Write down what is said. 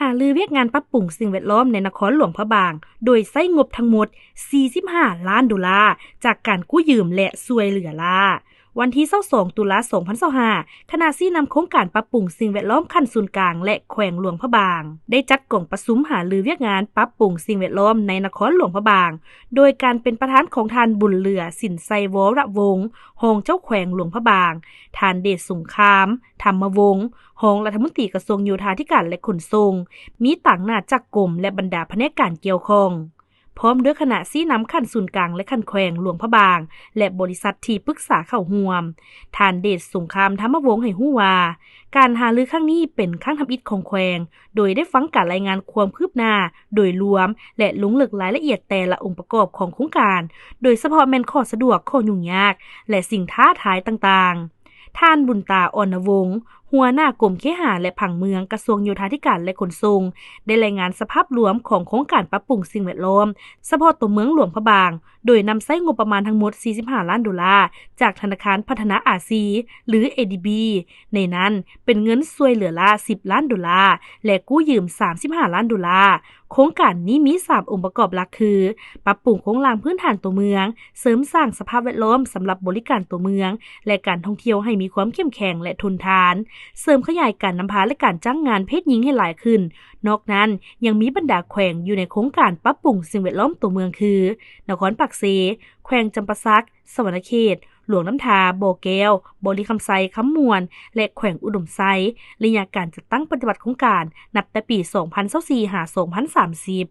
ຫາລືວຽກງານປັບປຸງສິ່ງແວດລ້ອມໃນນະຄອນຫຼວງພະບາງ ໂດຍໃຊ້ງົບທັງໝົດ ສີ່ສິບຫ້າລ້ານໂດລາ ຈາກການກູ້ຢືມ ແລະ ຊ່ວຍເຫຼືອລ້າ. ວັນທີ ຊາວສອງ ຕຸລາ ສອງພັນຊາວຫ້າ ຄະນະຊີ້ນຳໂຄງການປັບປຸງສິ່ງແວດລ້ອມຂັ້ນສູນກາງ ແລະ ແຂວງຫຼວງພະບາງ ໄດ້ຈັດກອງປະຊຸມຫາລືວຽກງານປັບປຸງສິ່ງແວດລ້ອມໃນນະຄອນຫຼວງພະບາງ ໂດຍການເປັນປະທານຂອງທ່ານ ບຸນເຫຼືອ ສິນໄຊວໍລະວົງ ຮອງເຈົ້າແຂວງຫຼວງພະບາງ, ທ່ານ ເດດສົງຄາມ ທຳມະວົງ ຮອງລັດຖະມົນຕີກະຊວງໂຍທາທິການ ແລະ ຂົນສົ່ງ, ມີຕາງໜ້າຈັກກົມ ແລະ ບັນດາພະແນກການກ່ຽວຂ້ອງ ພ້ອມດ້ວຍຄະນະຊີ້ນຳຂັ້ນສູນກາງ ແລະ ຂັ້ນແຂວງຫຼວງພະບາງ ແລະ ບໍລິສັດທີ່ປຶກສາເຂົ້າຮ່ວມ. ທ່ານ ເດດສົງຄາມ ທຳມະວົງ ໃຫ້ຮູ້ວ່າ ການຫາລືຄັ້ງນີ້ເປັນຄັ້ງທຳອິດຂອງແຂວງ ໂດຍໄດ້ຟັງການລາຍງານຄວາມຄືບໜ້າໂດຍລວມ ແລະ ລົງເລິກລາຍລະອຽດແຕ່ລະອົງປະກອບຂອງໂຄງການ, ໂດຍສະເພາະແມ່ນຂໍ້ສະດວກ, ຂໍ້ຫຍຸ້ງຍາກ ແລະ ສິ່ງທ້າທາຍຕ່າງໆ. ທ່ານ ບຸນຕາ ອອນນະວົງ ຫົວໜ້າກົມເຄຫາ ແລະ ຜັງເມືອງ ກະຊວງໂຍທາທິການ ແລະ ຂົນສົ່ງ ໄດ້ລາຍງານສະພາບລວມຂອງໂຄງການປັບປຸງສິ່ງແວດລ້ອມ ສະເພາະຕົວເມືອງຫຼວງພະບາງ ໂດຍນຳໃຊ້ງົບປະມານທັງໝົດ ສີ່ສິບຫ້າລ້ານໂດລາ ຈາກທະນາຄານພັດທະນາອາຊີ ຫຼື ເອດີບີ ໃນນັ້ນເປັນເງິນຊ່ວຍເຫຼືອລ້າ ສິບລ້ານໂດລາ ແລະ ກູ້ຢືມ ສາມສິບຫ້າລ້ານໂດລາ. ໂຄງການນີ້ມີສາມອົງປະກອບຫຼັກຄື ປັບປຸງໂຄງລ່າງພື້ນຖານຕົວເມືອງ, ເສີມສ້າງສະພາບແວດລ້ອມສຳລັບບໍລິການຕົວເມືອງ ແລະ ການທ່ອງທ່ຽວໃຫ້ມີຄວາມເຂັ້ມແຂງ ແລະ ທົນທານ, ເສີມຂະຫຍາຍການນຳພາ ແລະ ການຈ້າງງານເພດຍິງໃຫ້ຫຼາຍຂຶ້ນ. ນອກນັ້ນຍັງມີບັນດາແຂວງຢູ່ໃນໂຄງການປັບປຸງສິ່ງແວດລ້ອມຕົວເມືອງຄື ນະຄອນປາກເຊ, ແຂວງຈຳປາສັກ, ສະຫວັນນະເຂດ, ຫຼວງນ້ຳທາ, ບໍ່ແກ້ວ, ບໍລິຄຳໄຊ, ຄຳມ່ວນ ແລະ ແຂວງອຸດົມໄຊ. ໄລຍະການຈັດຕັ້ງປະຕິບັດໂຄງການນັບແຕ່ປີ ສອງພັນຊາວສີ່ ຫາ ສອງພັນສາມສິບ.